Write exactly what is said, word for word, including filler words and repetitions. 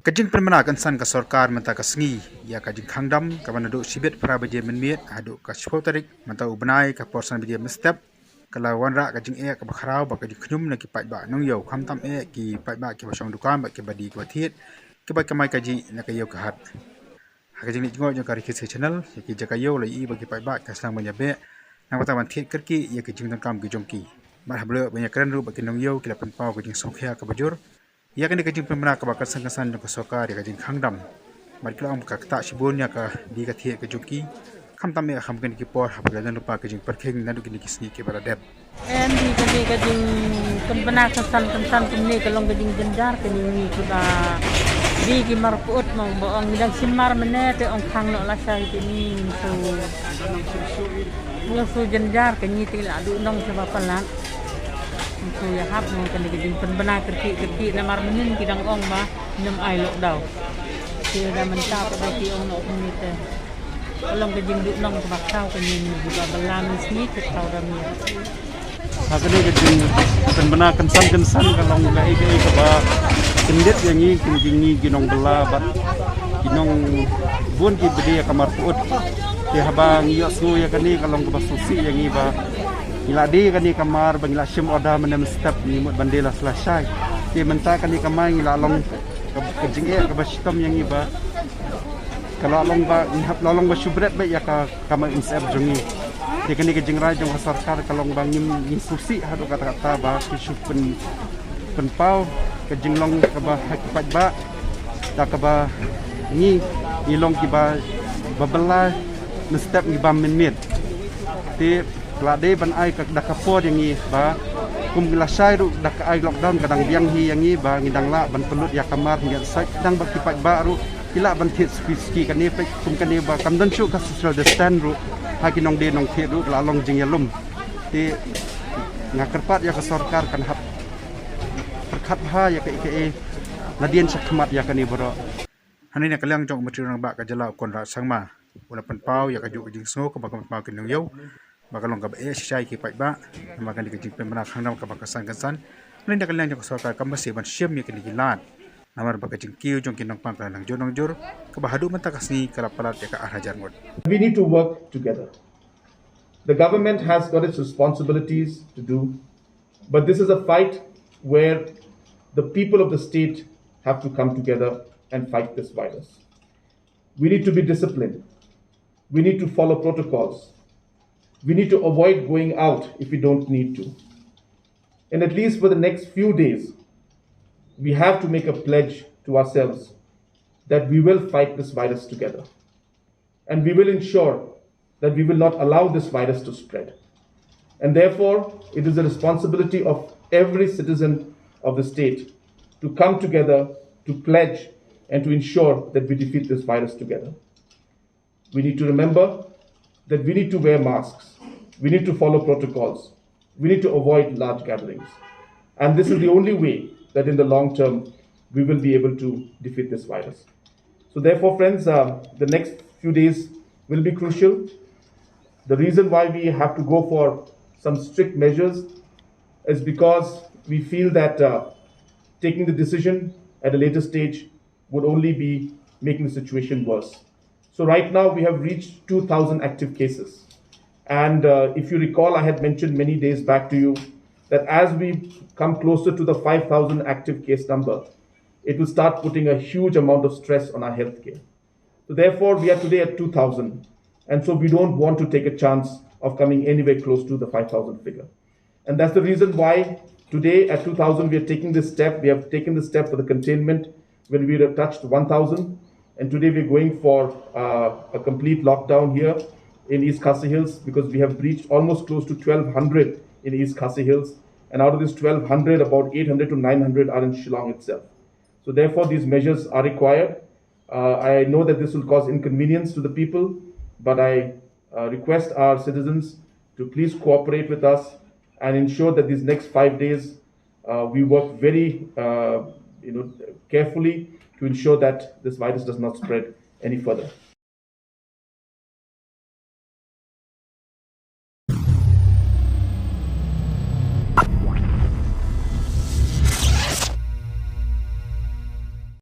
Ka jingpynbna kynsan ka sorkar mynta ka sngi ïa ka jingkhang dam kaba naduh shibit phra baje mynmiet haduh ka shiphew tarik mynta u bnai ka por san baje mynstep, ka la wanrah ka jingeh kaba khraw bad ka jingkhñium na ki paidbah nongïew, khamtam eh ki paidbah kiba shong dukan bad kiba die kiba thied, kiba kamai kajih na ka ïew ka hat. Ha ka jingleit jngoh jong ka Ri Khasi Channel ïa ki jaka ïew, la ïohi ba ki paidbah ki sdang ban ïabeh na ka bynta ban thied kyrkieh ïa ki jingdonkam ki jong ki. Bad haba la ïoh ban ïakren ruh bad ki nongïew, ki la pynpaw ka jingsngewkhia kaba jur ïa kane ka jingpynbna kaba kynsan kynsan jong ka sorkar ïa ka jingkhang dam. Bad ki la ong ba ka ktah shibun ïa ka die ka thied ka jong ki, khamtam eh ha kine ki por haba la don lypa ka jingpyrkhing naduh kine ki sngi kiba la dep. Em, di kane ka jingpynbna kynsan kynsan kumne ka long ka jingjynjar ka jong ngi kiba die ki mar pyut, mo, ba ong ngi dang shim mar mynne te ong khang noh lashai. Te ngi shu, ngi shu jynjar, ka ngi te la duh nong sha ba palat. Ngi shu ïahap, mo, kane ka jingpynbna kyrkieh kyrkieh namar mynnin ki dang ong ba ngim ai lockdown. Te da mynta pat ba ki ong noh kumne te ka long ka jingduh nong kaba khraw ka jong ngi, ba bylla mynsngi te khraw da miet. Ha kane ka jingpynbna kynsan kynsan ka long kaei kaei kaba kyndit ïa ngi, ki, ki, ngi ki nongbylla bad ki nong, bun kiba die ïa ka mar pyut. Te haba ngi ïohsngew ïa kane ka long kaba sngewsih ïa ngi ba ngi la die ïa kane ka mar ba ngi la shim order mynne mynstep, ngi mut ban die la lashai. Te mynta kane ka mar ngi la long ka, ka jingeh kaba shitom ïa ngi ba ka la long ba ngi hap la long ba shu bret beit ïa ka, ka mar mynstep jong ngi. Te kane ka jingrai jong ka sorkar ka long ba ngim, ngi sngewsih haduh katta katta ba ki shu pyn, pynpaw ka jinglong kaba ha ki paidbah da kaba ngi, ngi long kiba, ba bylla mynstep ngi bam mynmiet. Te la dei ban ai ka, da ka por ïa ngi ba kum ngi lashai ruh da ka ai lockdown ka dang biang hi ïa ngi ba ngi dang lah ban pynlut ïa ka mar, ngi sait dang ba ki paidbah ruh ki lah ban thied suki suki. Kane peit kum kane ba kam don shuh ka social distance ruh ha ki nongdie nongthied ruh la long jingïalum. Te nga kyrpad ïa ka sorkar kan hap pyrkhat bha ïa kaei kaei nadien shakhmat ïa kane baroh. Hangne na ka liang jong u Myntri Rangbah ka jylla u Conrad Sangma u la pynpaw ïa kajuh ka jingsngew kaba ka pynpaw ki nongïew ba ka long kaba eh shisha ïa ki paidbah namar kane ka jingpynbna khang dam kaba kynsan kynsan. Hangne na ka liang jong ka sorkar kam bha shuh ban shim ïa kine ki lad namar ba ka jingkiew jong ki nongpang ka la nangjur nangjur, kaba haduh mynta ka sngi ka la palat ïa ka ar hajar ngut. We need to work together. The government has got its responsibilities to do, but this is a fight where the people of the state have to come together and fight this virus. We need to be disciplined. We need to follow protocols. We need to avoid going out if we don't need to. And at least for the next few days, we have to make a pledge to ourselves that we will fight this virus together. And we will ensure that we will not allow this virus to spread. And therefore, it is the responsibility of every citizen of the state to come together, to pledge, and to ensure that we defeat this virus together. We need to remember that we need to wear masks, we need to follow protocols, we need to avoid large gatherings. And this is the only way that in the long term, we will be able to defeat this virus. So therefore, friends, uh, the next few days will be crucial. The reason why we have to go for some strict measures is because we feel that, uh, taking the decision at a later stage would only be making the situation worse. So right now we have reached two thousand active cases. And, uh, if you recall, I had mentioned many days back to you that as we come closer to the five thousand active case number, it will start putting a huge amount of stress on our healthcare. So therefore, we are today at two thousand. And so we don't want to take a chance of coming anywhere close to the five thousand figure. And that's the reason why today at two thousand, we are taking this step. We have taken this step for the containment when we touched one thousand. And today we're going for, uh, a complete lockdown here in East Khasi Hills because we have reached almost close to twelve hundred in East Khasi Hills. And out of this twelve hundred, about eight hundred to nine hundred are in Shillong itself. So therefore, these measures are required. Uh, I know that this will cause inconvenience to the people, but I, uh, request our citizens to please cooperate with us and ensure that these next five days, uh, we work very, uh, you know, carefully to ensure that this virus does not spread any further.